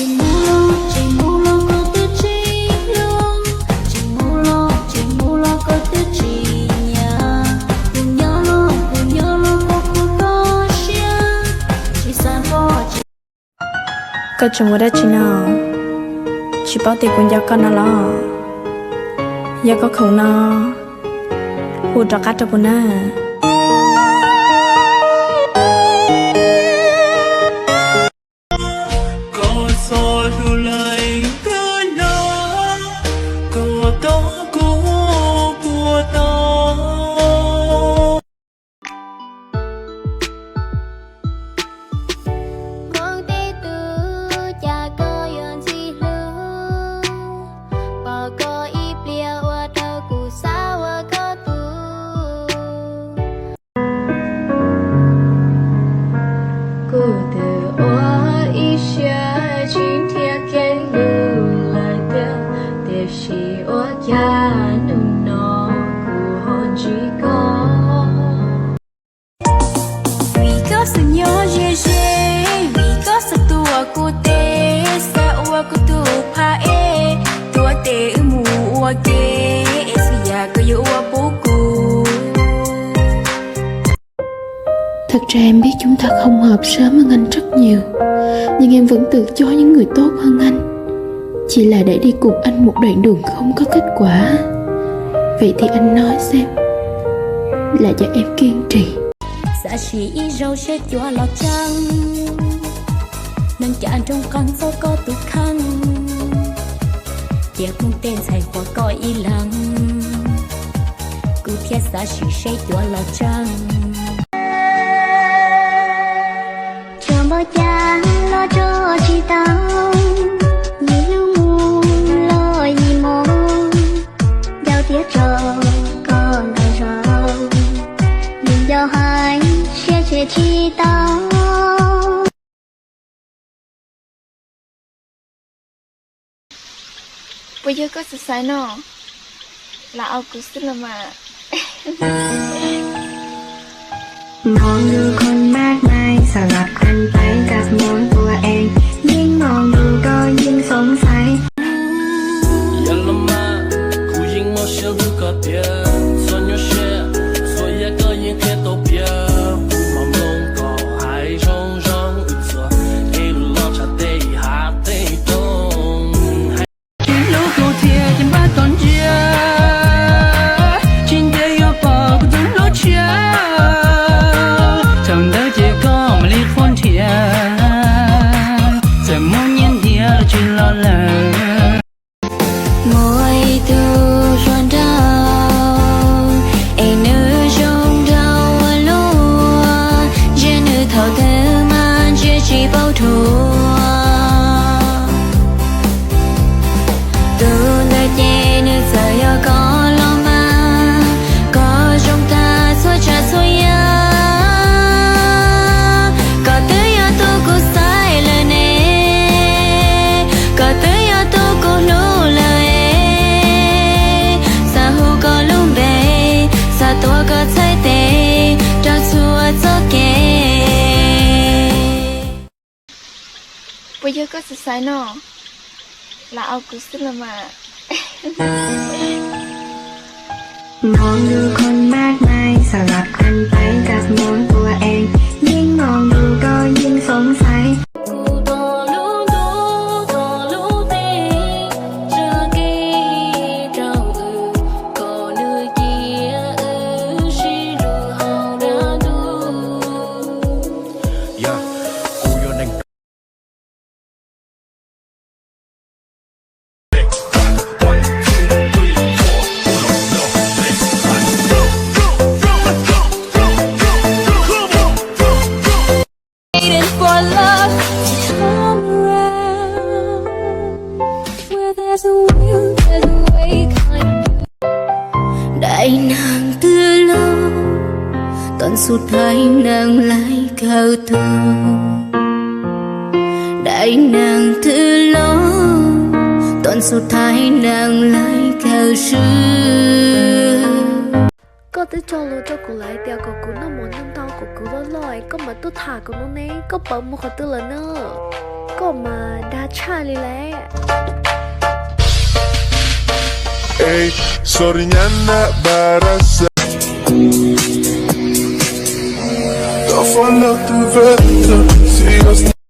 Tsis mus los, tsis mus los koj twb tsis hlub, tsis mus los, tsis mus los koj twb tsis nyiam, kuv nyob los, kuv nyob los koj kuj toj siab, tsis xav pom tsis. Koj tseem ua dab tsi no? Tsis paub tias kuv nco koj no los? Yog koj khoom no, hu rov qab rau kuv na. Koj txhob hlub lawm koj no, koj tos kuv puas tau? Hmoob tej tub, cas koj yuav ntxim hlub, pom koj ib pliag ua rau kuv xav ua koj tus. Kuv twb ua ib siab tsis nrhiav kev hlub lawm thiab, tiam sis ua cas hnub no kuv ho ntsib koj. Vim koj xav nyob ze ze, vim koj xav tuav kuv tes, xav ua kuv tus phab ej, tuav tes wb mus ua ke, es xwb yam koj yuav ua pub kuv. Thật ra em biết chúng ta không hợp sớm hơn anh rất nhiều, nhưng em vẫn tự cho những người tốt hơn anh. Chỉ là để đi cùng anh một đoạn đường không có kết quả. Vậy thì anh nói xem, là cho em kiên trì. Xav sim ib zaug seb cuav los tseeb, neeg cav nroog qeej txog koj tus kheej, cia phooj tej ntxhais qhuas koj ib leeg, kuv thiaj xav sim seb cuav los tseeb. Tsuas npaum cas los tso tsis tau, yim hnub mus los yim mus, nco tias tso koj ntaus zog, yim nco hais siab tshem tsis tau. Puas yog koj xav xaiv no? Lam au kuv xwb los mas. Mong du khon maj mai, sas lab khan tais kas muag ua eej, yeej mong du koj yeej xoo xaiv. Yog los mas, kuv yeej muaj siab hlub koj tiag, txhua nyuaj siab, txhua yam koj yeej qhia tau piav, kuv mam mloog koj hais zoo zoo, wb txhua kev lus los tshaj tej hav tej roob. Tsis hlub kuv thiab ces npaj tos ntsia, tsis ntev yuav pom kuv tus hlub tshiab, thaum ntawd ces koj mam li qhuab nrhiav, txawm muaj nyiaj ntiav los tsis los lawm. Muaj ib tug hluas nraug, es nws zoo nraug ua luaj, ntsia nws thaum twg mas ntsia tsis paub dhuav. Tus ntawd ces nws txawm yog koj los mas, koj zoo tag txhua tsav txhua yam, koj twb yog tus kuv xaiv lawm ne, koj twb yog tus kuv hlub lawm es, xav hu koj lub npe, xav tuav koj txhais tes rau txhua txoj kev. Puas yog koj xav xaiv no? Lam au kuv xwb los mas. Mong du khon maj mai, sas lab khan tais kas muag ua eej, yeej mong du koj yeej xoo xaiv. Kuv tos lub ntuj tos lub teb, tsa kev rau wb, kom nws cia wb sib hlub hauv dab ntub. Daim neeg twg los, tom xu thaij neeg laij kawg tuag. Daim neeg twg los, tom xu thaij neeg laij kawg swb. Koj twb tso lus rau kuv lawm tias kom kuv noj mov ntau ntau kom kuv loj loj, koj mam tuaj tham kuv no ne, koj pawv mus qhov twg lawm na? Koj mas dag tshaj li lawm. Ey, sorry nyab nab npab rab xees. Tau fab lawm tus veb tug, si